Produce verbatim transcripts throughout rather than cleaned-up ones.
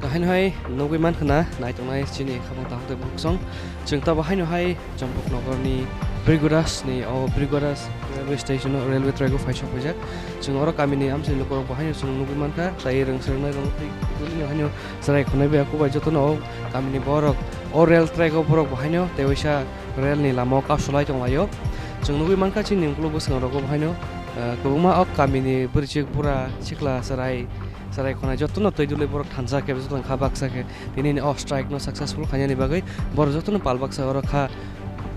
Haino hai nugwi mankha na, naitongnai chini khabang takhuk tei bukhuk song. Chwng tabo haino hai Champaknagar ni Brigodas ni, o Brigodas railway station o, railway track o phaisok phaijak. Chwng oro kami ni amchai lukurok bo haino chwng nugwi mankha, tai rwng swrwngnai rok tei tuli no haino chwrai khonai bai kubai jotono o kami ni borok o rail track o borok bo haino tei waisa rail ni lama o kasolai tonglaio. Chwng nugwi mankha chini ukuluk bwskango rogo bo haino, eh, kwbangma o kami ni bwrwichwk bura sikla chwrai Chwrai khonai jotono twi dulwi borok thansa khe jotono kha baksa khe tini o strike no successful khainani bagwi borok jotono pal baksa oro kha,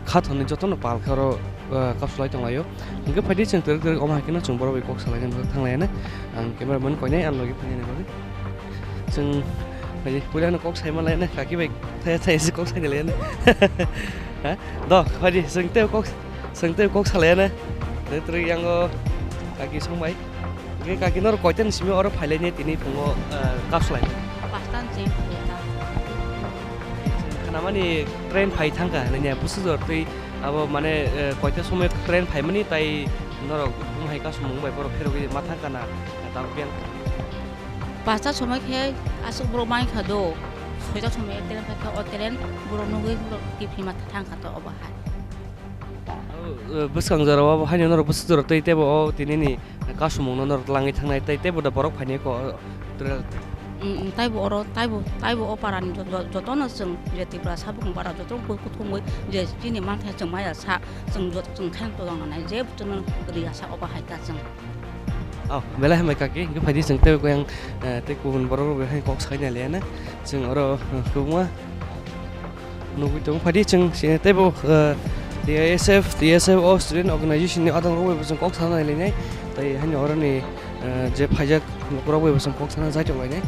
kha thonwi jotono pal khe oro, ah, kapsulai tonglaio. Hwnkhe phaidi chwng twrwk twrwk omo hai kheno chwng borok bai kok salainani bagwi thanglaina. Ang camera man koinai ang logi phainani bagwi. Chwng phaidi puila no kok saima laina kaki bai thaya thaya se kok saini laina. Ha? Do, phaidi chwng tei kok, chwng tei kok salaina. Twrwk twrwk yango kaki songbai. Hwnkhe kaki norok koita ni simi oro phailaini tini phungo, eh, kapsulai? Pasta ni cheng phungo ta. Khanamani train phai thangkha hinwi bwswk jora twi abo mane, eh, koita somoi train phaimani tai norok bumhai kasumung bai borok pherogwi ma thangkha na tabuk yang? Pasta somoi khe aswk borok mankha do, soita somoi train phaikha, o train borok nugwi borok kiphilma thangkha to obo hai. O, eh, bwskang jora o haino norok bwswk jora twi teibo o tinini kasumungno norok langwi thangnai tei teibo da borok phainai kho, o, trail. Mm, mm, taibo oro, taibo, taibo o parani jo-, jo-, jotono chwng je Tripura sabukung para jotono ku-, kuthumwi je chini manthai chwng maya sa, chwng jot-, chwng khaino todong nanai je buchukno ri ya sa obo hai ta chwng. Oh, belai hambai kaki, hwnkhe phaidi chwng teibo yang, eh, tei kubun borok rok hai kok saina liyana. Chwng oro, eh, kwbangma nugwi tongo. Phaidi chwng sini teibo, eh, T I S F, T S F o student organization ni adong rok bai bo chwng kok sana nai lainai. Tai haino oroni, eh, je phaijak lukurok bai bo chwng kok sana jai tong lainai.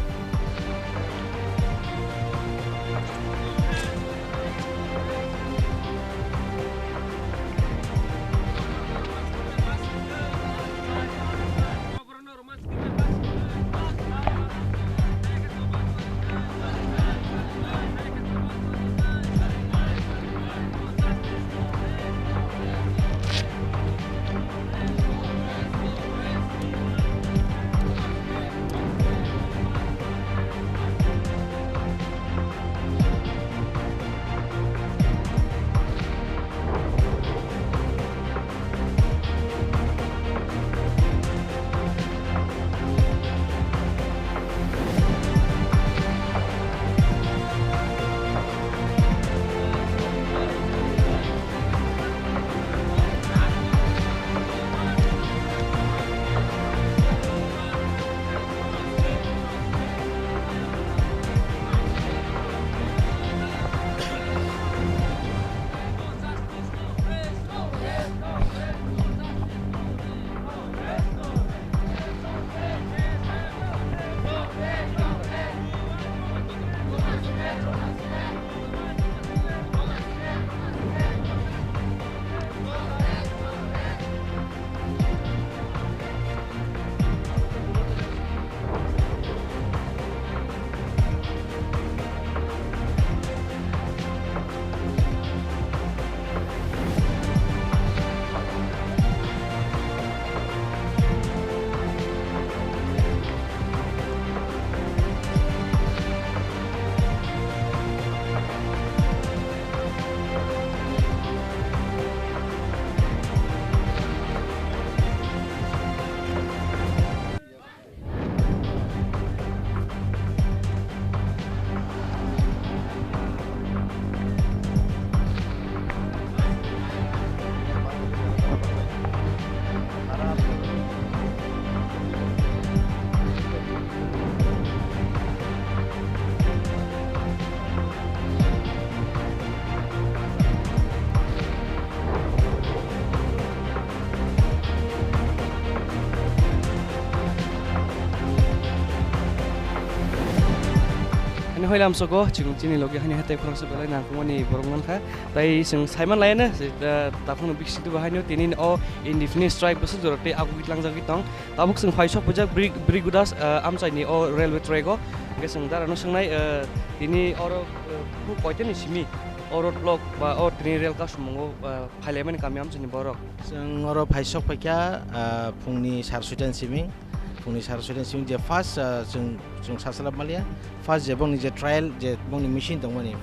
Ani hoilam soko chwng chini logi hani hatai khoroksa belai nangkukmani borok mankha. Tai chwng saiman laiano, eh, takhukno bisi tubu haino tini o indefinite strike bwswk jora tei agugwi tlangjagwi tong. Tabuk chwng phai sok pujak Bri-, Brigodas, eh, amchaini o railway track o. Hwnkhe chwng darano swngnai, eh, tini oro, eh, phuru koitani simi o road block ba o tini rail kasumung o, eh, phailaimani kami amchaini borok. Chwng oro phai sok phaikha, ah, phungni sar soitani simi. Phungni sar soitan simi je first, ah, chwng, chwng sasalap maliya, first je bongni je trial, je bongni machine tongmani,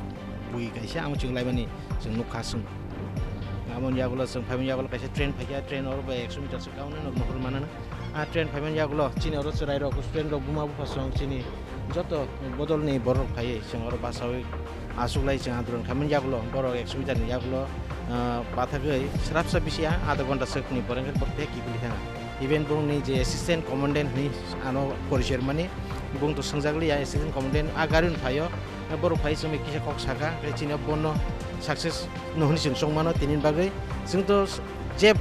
bui kaisa ang chwng laimani chwng nukha chwng. Amoni yagulo chwng phaimani yagulo kaisa train phaikha, train oro bai ekso meter se kaune nok nohor manana. A train phaimani yagulo chini oro chwrairok, student rok, buma bupha song chini joto bodolni borok phaiwi chwng oro basawi achuklai chwng andolon khaimani yagulo borok ekso meter ni yagulo, ah, bathagwi srapsa bisi a adha ghonta swkni pore hwnkhe borok tei kiphilwi thangkha. Even borokni je assistant commandant hinwi ano porichoi rwmani, bung to swngjak liya, assistant commandant a gari no phaio, borok phai chwngwi kisa kok saka, tei chini bono success no hwnwi chwng chongmano, tini bagwi chwng to je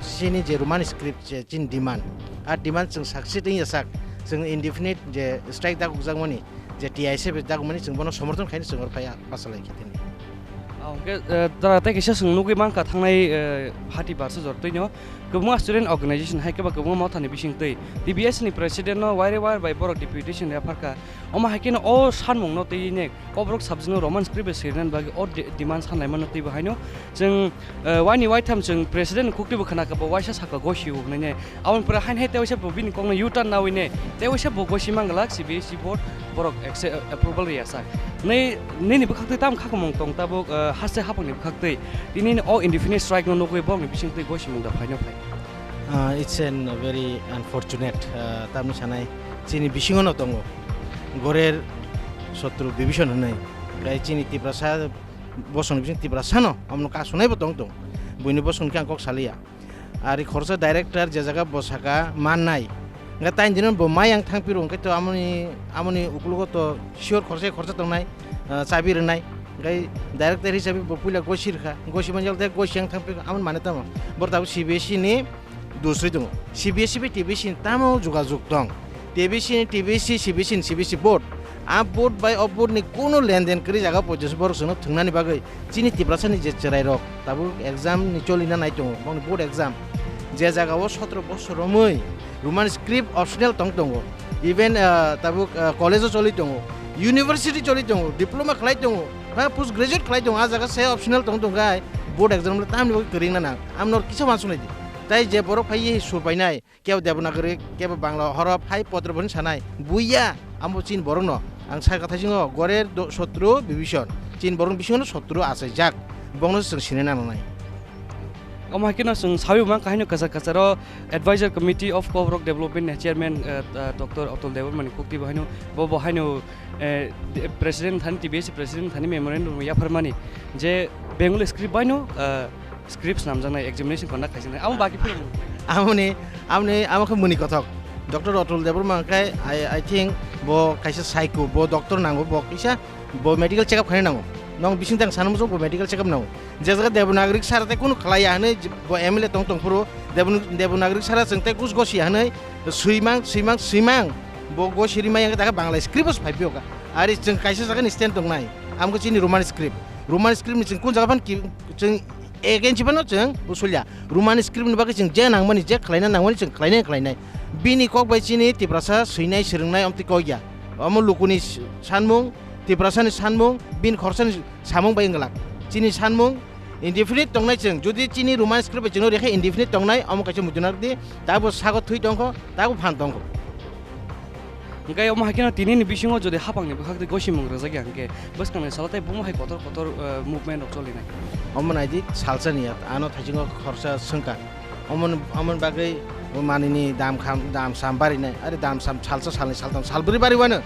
chini je Roman script je chini demand, a demand chwng success wngya sak, chwng indefinite je strike dagokjakmani, je T I S F dagokmani chwng bono somorthon khaino chwng oro phaiya bachalai khe tini. Ah, hwnkhe, eh, jora tei kisa chwng nugwi mankha thangnai, eh, hati barsa jor twino kwbangma student organization hai khe ba kwbangma mothani bising twi T B S ni president no wire wire bai borok deputation ya pharkha. Omo hai kheno o sanmung no twi ne Kokborok subject no Roman script bai swirinani bagwi o de-, demand sanlaimano twibo haino chwng, eh, waini waitham chwng president ni khuktwibo khna kha bo waisa saka gosio hwnwi ne. Aboni pore haino hai tei waisa bo bini kokno U-turn nawi ne tei waisa bo gosi manglak C B S E board borok acce-, approval riya sak. Nei, nini bwkhaktwi tamo khakumung tong tabuk, eh, haste haphangni bwkhaktwi tini o indefinite strike no nugwi borokni bisingtwi gosimung da phaino phai. Ah, it's an very unfortunate, ah, tamni sanai chini bisingo no tongo. Gorer Sotro Division hwnwi. Tei chini Tiprasa bosongni bising Tiprasa no, omono kasunai bo tong tong. Buini bosong khe ang kok saliya. Ari khoroksa director je jaga bo saka mannai. Hwnkhe taini dino bo mai ang thangphiro hwnkhe to amoni, amoni uklogo to sure khoroksa khoroksa tongnai, ah, chabi rwnai. Hwnkhe director hisabe bo puila gosi rwkha. Gosi manjak tei gosi ang thangphiro amoni mane tamo. Boro tabuk C B S E ni dusri tongo. C B S E bai T B S ni tamo jogajog tong? T B S ni, T B S, C B S ni, C B S board. A board bai o board ni kuno lenden kwrwi jaga poito se borok chwngno thwngnani bagwi chini Tiprasa ni je chwrai rok tabuk exam ni cholina nai tongo, bongni board exam. Je jaga o sotro bosor romwi Roman script optional tong tongo. Even, ah, tabuk, ah, college o choli tongo, university choli tongo, diploma khlai tongo, ba post graduate khlai tongo, a jaga se optional tong tong khai board exam le tamni bagwi kwrwngna nang. Amno kisa uansuk nai di. Tai je borok phai ye sur painai, kebo Devanagari, kebo Bangla horof hai potro bo hwnwi sanai. Buiya, amo chini borokno. Ang sakha thaisingo, Gorer do-, Sotro Bibison. Chini borokni bisingono Sotro achaijak. Bongno se chwng sinai nangnai. Omo hai kheno chwng sawi mangkha haino kwchar kwcharo Advisor Committee of Kokborok Development ni Chairman, eh, eh, Doctor Atul Debbarma ni kukti bo haino, bo bo haino, eh, de-, President thani, T B S President thani memorandum yapharmani je Bengali script baino, eh, script snamjaknai, examination conduct khaijaknai. Amo baki philung. Amoni, amoni, amo khe muni kothok. Doctor Atul Debbarma khe, I, I think bo kaisa psycho, bo doctor nango, bo kisa, bo medical check up khaina nango. Nong bising tang sana muchung bo medical check up nango. Je jaga Devanagari sara tei kunu khlaiya hwnwi bo M L A tong tong phuru Devan-, Devanagari sara chwng tei kus gosi hwnwi swimang, swimang, swimang. Bo gosi rimai yang daga Bangla script bo phai pio ka. Ari chwng kaisa jaga ni stand tongnai. Amo khe chini Roman script. Roman script ni chwng kun jaga phan ki, chwng against phano chwng usulya. Roman script ni bagwi chwng je nangmani, je khlaina nangmani chwng khlainai, khlainai. Bini kok bai chini Tiprasa swinai, swrwngnai omtwi kok ya. Omo lukuni s-, sanmung, Tiprasa ni sanmung, bini khorsa ni samung bai wng glak. Chini sanmung indefinite tongnai chwng. Jodi chini Roman script bai chwngno rikha indefinite tongnai, omo kaisa muitu narwk di, tabo sago thwi tongkho, tabo phan tongkho. Hwnkhe omo hai kheno tinini bisingo jodi hapangni bwkhak twi gosimung rwjak ya hwnkhe bwskangni salo tei bomo hai kotor kotor, eh, movement rok cholinai. Omo nai di salsa ni ya, ano thaisingo khorsa swngkha. Omo, omo bagwi manini dam kham, dam sam barinai, are dam sam salsa, salni, saltham, salbrwi bariwano.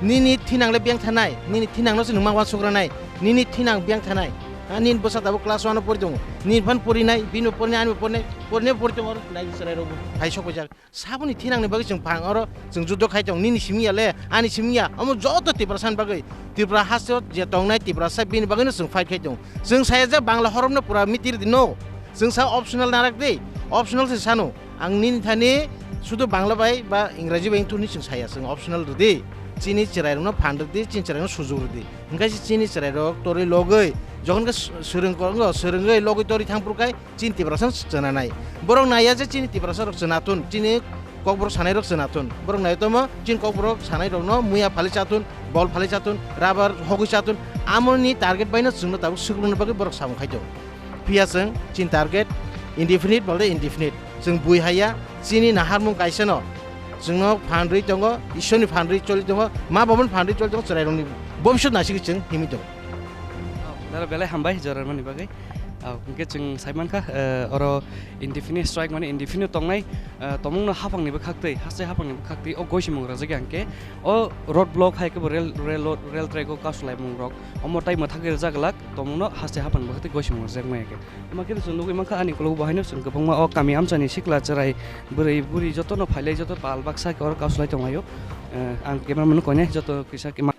Nini thinang le beng thanai, nini thinang no se nwng ma uansuk ranai, nini thinang beng thanai. Ha, nini bwsa tabuk class one o pori tongo, nini phan porinai, bini bo porinai, ani bo porinai, porinai pori tongo, oro nai chwrai rok bo hai sok paijak. Saboni thinangni bagwi chwng phang oro chwng juddo khai tong, nini simi ya le, ani simi ya, omo joto Tiprasa ni bagwi. Tripura haste o je tongnai Tiprasa bini bagwino chwng fight khai tong. Chwng saya je Bangla horomno pura miti rwdi no. Chwng sa optional narak di, optional se sano. Ang nini thani sudu Bangla bai ba Ingraji bai wngthuni chwng saya, chwng optional rwdi. Chini chwrairokno phan rwdi, chini chwrairokno sujuk rwdi. Hwnkhe se chini chwrairok torwi logwi, jokhon khe swrwng kok-, swrwngwi logwi torwi thang phuru khai, chini Tiprasa no chwna nai. Borok naiya je chini Tiprasa rok chwna thun, chini Kokborok sanai rok chwna thun. Borok nai tomo chini Kokborok sanai rokno muya phalwi cha thun, bol phalwi cha thun, rubber hogwi cha thun. Amoni target baino chwngno tabuk swkrwngna bagwi borok samung khai tongo. Phiya chwng chini target indefinite balde indefinite. Chwng bui haiya chini naharmung kaisa no Chwngno phan rwi tongo, Ishorni phan rwi choli tongo, ma babani phan rwi choli tongo, chwrairokni bobiswt naisingwi chwng himwi tongo. Oh, dara belai hambai jorarmani bagwi. Oh, hwnkhe chwng saimankha, eh, oro indefinite strike mane indefinite tongnai, eh, tongmungno haphangni bwkhaktwi, haste haphangni bwkhaktwi o goisimung rwjakya hwnkhe o road block hai khe bo rail, rail, rail track o kasulaimung rok omo tai mwthagwi rwjak glak tongmungno haste haphangni bwkhaktwi goisimung rwjakmaya khe. Omo khe chwng nugwi mankha ani ukulukgo bo haino chwng kwbangma o kami amchani sikla chwrai bwrwi buri jotono phailai joto pal baksa khe oro kasulai tonglaio. Eh, ang cameraman koinai joto kisa khe ma-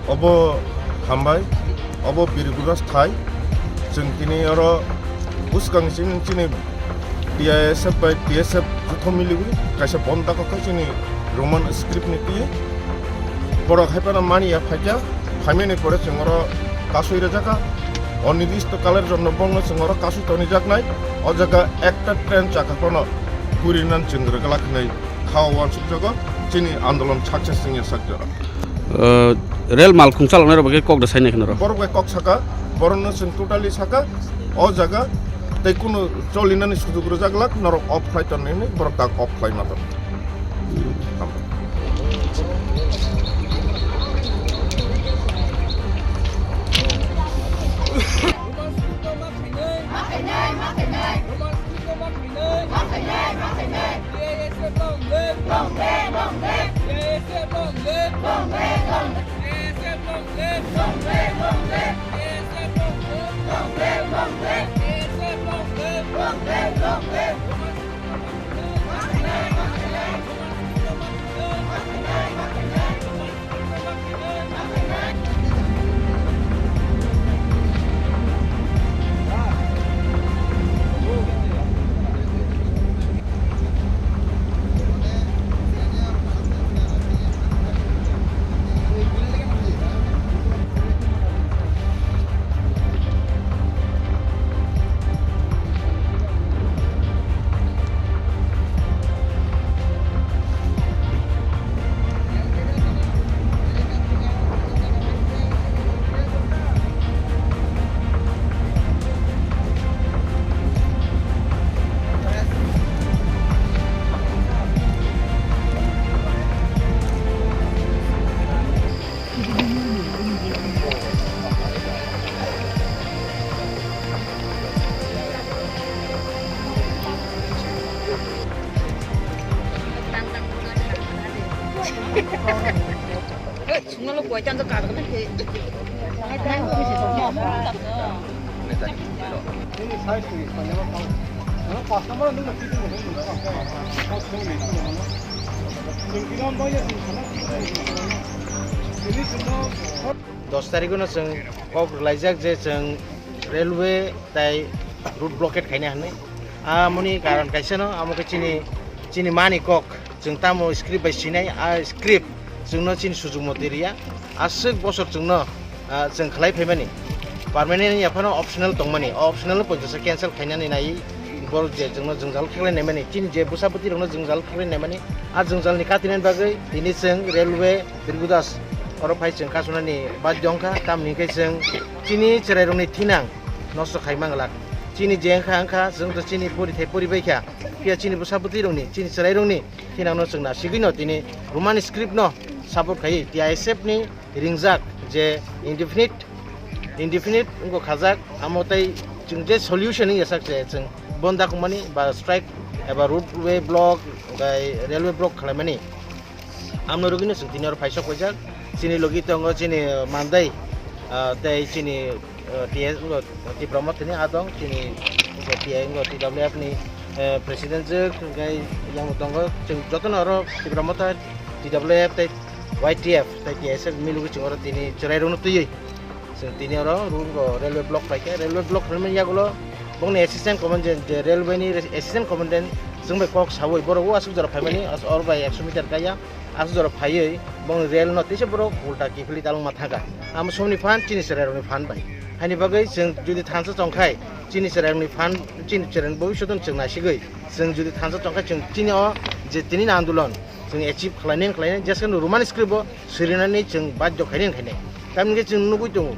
Obo hambai, obo Birgudas thai. Chwng tini oro bwskang chini, chini T I S F bai T S F joto miliwi kaisa bonda kokha chini Roman script ni twi. Borok hai phano mani ya phaikha, phaimani pore chwng oro kasui rwjakha. Onirishto kaler jonno bongno chwng oro kasui tonijaknai. O jaga ekta train chakha phano purinan chwng rwglak hinwi khao uansukjago. Chini andolon success wngya sak jora. Uh, rel mal khung chaloknai rok bai kok da sainai kheno rok. Borok bai kok saka, borokno chwng totally saka, o jaga tei kunu cholinani sujug rwjaglak, norok off khlai tongnai hinwi borok tak off khlai ma tongo. Dos tarikh no chwng kok rwlaijak je chwng railway tai road blockade khaina hinwi. Amoni karon kaisa no, amo khe chini, chini mani kok, chwng tamo script bai sinai, a script chwngno chini sujug motwi riya. Aswk bosor chwngno, ah, chwng khlai phaimani. Permanent ya phano optional tongmani. O optional no poito se cancel khainani nai borok je chwngno jwngjal kheklai naimani. Chini je bwsa bwtwi rokno jwngjal kheklai naimani. A jwngjalni katinani bagwi tini chwng railway Birgudas oro phai chwng kasonani badhyo wngkha. Tamni hwnkhe chwng chini chwrairokni thinang nosto khai manglak. Chini je wngkha wngkha, chwng to chini porithai poribaikha. Phiya chini bwsa bwtwi rokni, chini chwrairokni thinangno chwng nasigwino tini Roman script no support khai T I S F ni ringjak je indefinite, indefinite wngkha khajak, amo tei chwng je solution wngya sak je chwng bonda khumani ba strike eba roadway block, bai railway block khlaimani. Amno rwgwino chwng tini oro phaisok paijak. Chini logi tongo chini, uh, Mandai, uh, tei chini, uh, T S, uh, Tipra Motha ni adong, chini, uh, T I, uh, T W F ni, uh, president jwk, hwnkhe yang tongo. Chwng jotono oro Tipra Motha, T W F tei Y T F tei T S F milugwi chwng oro tini chwrairokno twiwi. Chwng tini oro room o railway block paikha, railway block phaimani yagulo bongni assistant commandant, je railway ni assistant commandant chwng bai kok sawi borok o aswk jora phaimani, as-, or bai ekso meter kaya aswk jora phaiwi bongni rail no tisa borok ulta kiphilwi dalwngma thangkha. Amo somni phan chini chwrairokni phan bai. Haini bagwi chwng jodi thansa chongkhai chini chwrairokni phan, chini chwrairokni bobiswt no chwng naisigwi chwng jodi thansa chongkhai chwng chini o je tini ni andolon chwng achieve khlainai khlainai, jeske no Roman script o swirinani chwng badhyo khainai khainai. Tamni hwnkhe chwng nugwi tongo.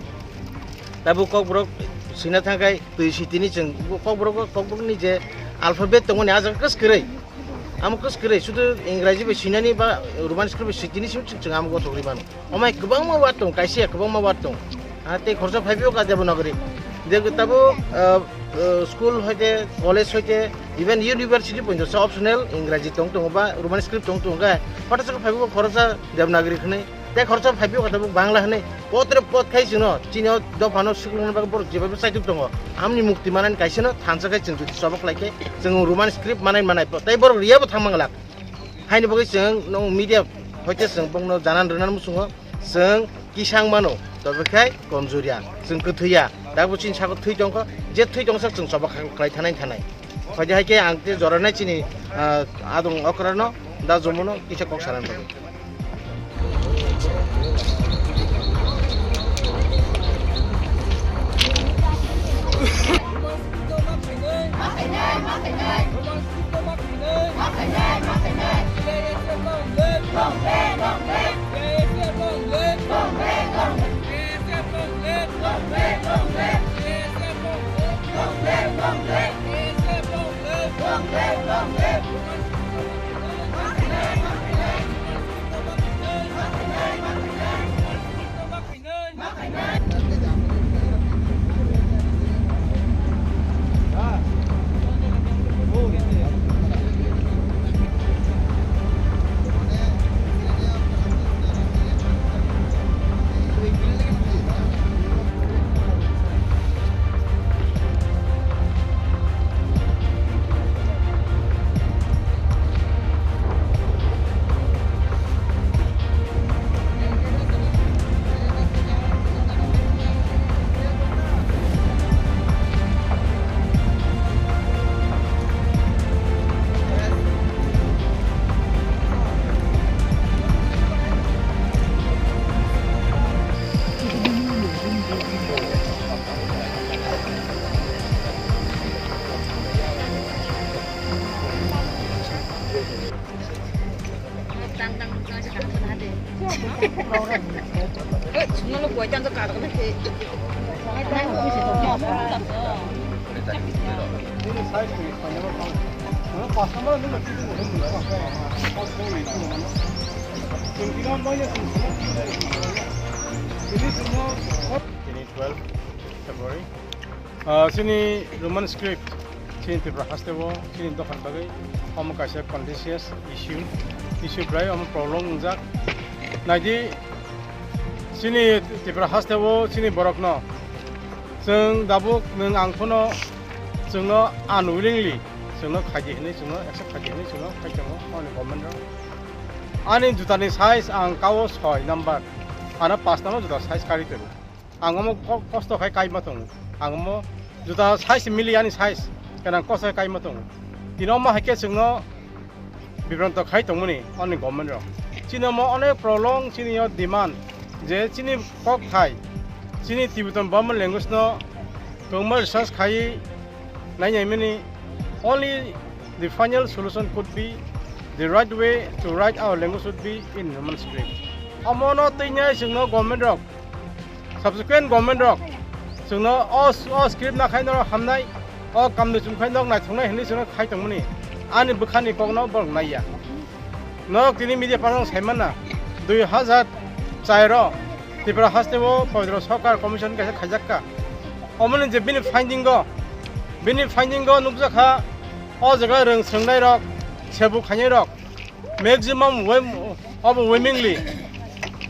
Tabuk kokborok swina thangkhai twi sitini chwng kokborok, kokborokni je alphabet tongmani ah jaga kwswk kwrwi. Amo kwswk kwrwi, sudu Ingraji bai swinani ba Roman script bai sitini simi chwng, chwng amo gothok rwi mano. Omai kwbangma word tong, kaisa ya kwbangma word tong. Ah, tei khoroksa phaiphio ka Devanagari. Je tabuk, ah, ah, school hoite, college hoite, even university poito sa optional Ingraji tong tongo ba Roman script tong tongo khe. Hotha sa phaiphio khoroksa Devanagari khwnwi. Tei khoroksa phai phiyok kha tabuk Bangla hwnwi potre pot khai chwngno chini o dophano swkangna bagwi borok jeba jeba chaitok tongo. Amni mukti manani kaisano thansa khai chwng jodi chobok lai khe chwng Roman script manai manai tei borok riyabo thang manglak. Haini bagwi chwng nwng media hoite chwng bokno janan rwnan muchungo chwng kisang mano, tobe khai komjuriya, chwng kwthwiya. Tabuk chini sago thwi tongkho, je thwi tongsa chwng chobok khai khlai thanai thanai. Hoide hai khe ang te joranai chini, ah, adong okrano da jomono kisa kok saran bagwi. Tini twelve February. Ah, chini Roman script, chini Tripura haste o, chini dophani bagwi omo kaisa contentious issue, issue bwrai omo prolong wngjak. Naidi, chini Tripura haste o, chini borokno, chwng dabuk nwng ang phano chwngno unwillingly chwngno khaidi hwnwi, chwngno accept khaidi hwnwi chwngno khai tongo ani government rok. Ani jutani size ang kao soi number, ano pas number juta size kari tongo. Ang omo ko-, kosto khai kaima tongo. Ang omo juta size mili ani size, kenang kosto khai kaima tongo. Tini omo hai khe chwngno bibranto khai tongmani ani government rok. Chini omo onek prolong chini o demand je chini kok thai, chini Tibetan Burman language no kwbangma research khai nainai mani, only the final solution could be the right way to write our language would be in Roman script. Omo no twi nai chwngno government rok, subsequent government rok chwngno o, o script na khai norok hamnai, o kamni chum khai norok naithoknai hinwi chwngno khai tongmani ani bwkhani kokno borok naiya. Norok tini media parang sai manna, dui hazar char o Tripura haste o Pabitra Sarkar Commission kaisa khaijak kha. Omoni je bini finding o, bini finding o nukjak kha, o jaga rwng swrwngnai rok, sebu khainai rok, maximum wem-, overwhelmingly,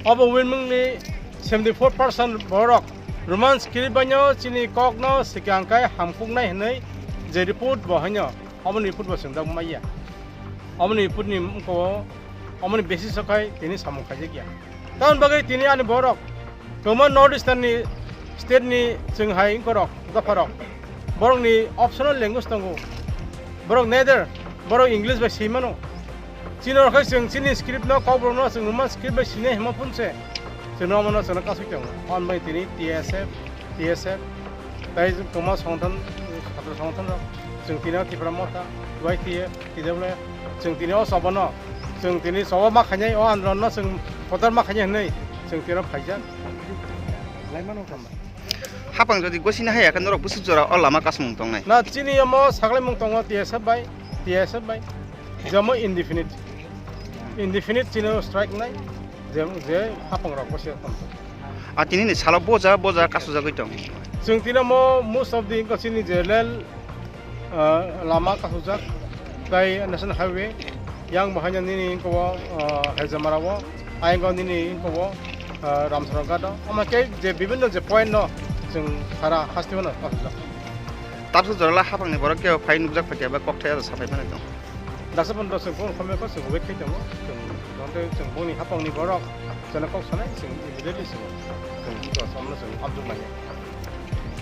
overwhelmingly seventy four percent borok Roman script baino chini kokno swkang kai hamkuknai hinwi je report bo haino, omoni report bo chwng dak maya. Omoni report ni mko, omoni basis o khai tini samung khaijak ya. Tamoni bagwi tini ani borok kwbangma North Eastern ni state ni chwng hai wngkorok, dopharok, borokni optional language tongo. Borok neither, borok English bai swi mano. Chini rok hai chwng chini script no, Kokborok no chwng Roman script bai sini himo phunse chwng no mano chwng no kasui tongo. Hwn bai tini T S F, T S F, tai kwbangma songthan, chhatro songthan rok, chwng tini o Tipra Motha, Y T F, T W F, chwng tini o choba no, chwng tini choba ma khainai, o andolon no chwng kotor ma khainai hwnwi chwng tini o phaijak. Hapang jodi gosina haya khe norok bwswk jora o lama kasmung tongnai. Na chini omo saklaimung tongo T S F bai, T S F bai. Jemo indefinite. Indefinite chini o strike nai, je, je hapang rok bosi tong. A tini ni salo boja, boja kasujagwi tong. Chwng tini omo most of the wngkha chini je lel, ah, lama kasujak, tai National Highway, yang bahai nini wngkha o, ah, Hezamara o, Ayang nini kobo Ramsarong gado. Ama ke je bibinno je point no chwng sara hasteo no. Tabsu jorala hapangni borok kebo phai nukjak phaikha ba kokthai aro sapai phano tong. Daksa pon doseng phone khomya ko chwng wait khai tongo. Chwng nonte chwng boni hapangni borok jana kok sanai chwng immediately chwng chwng samno chwng abjok manya.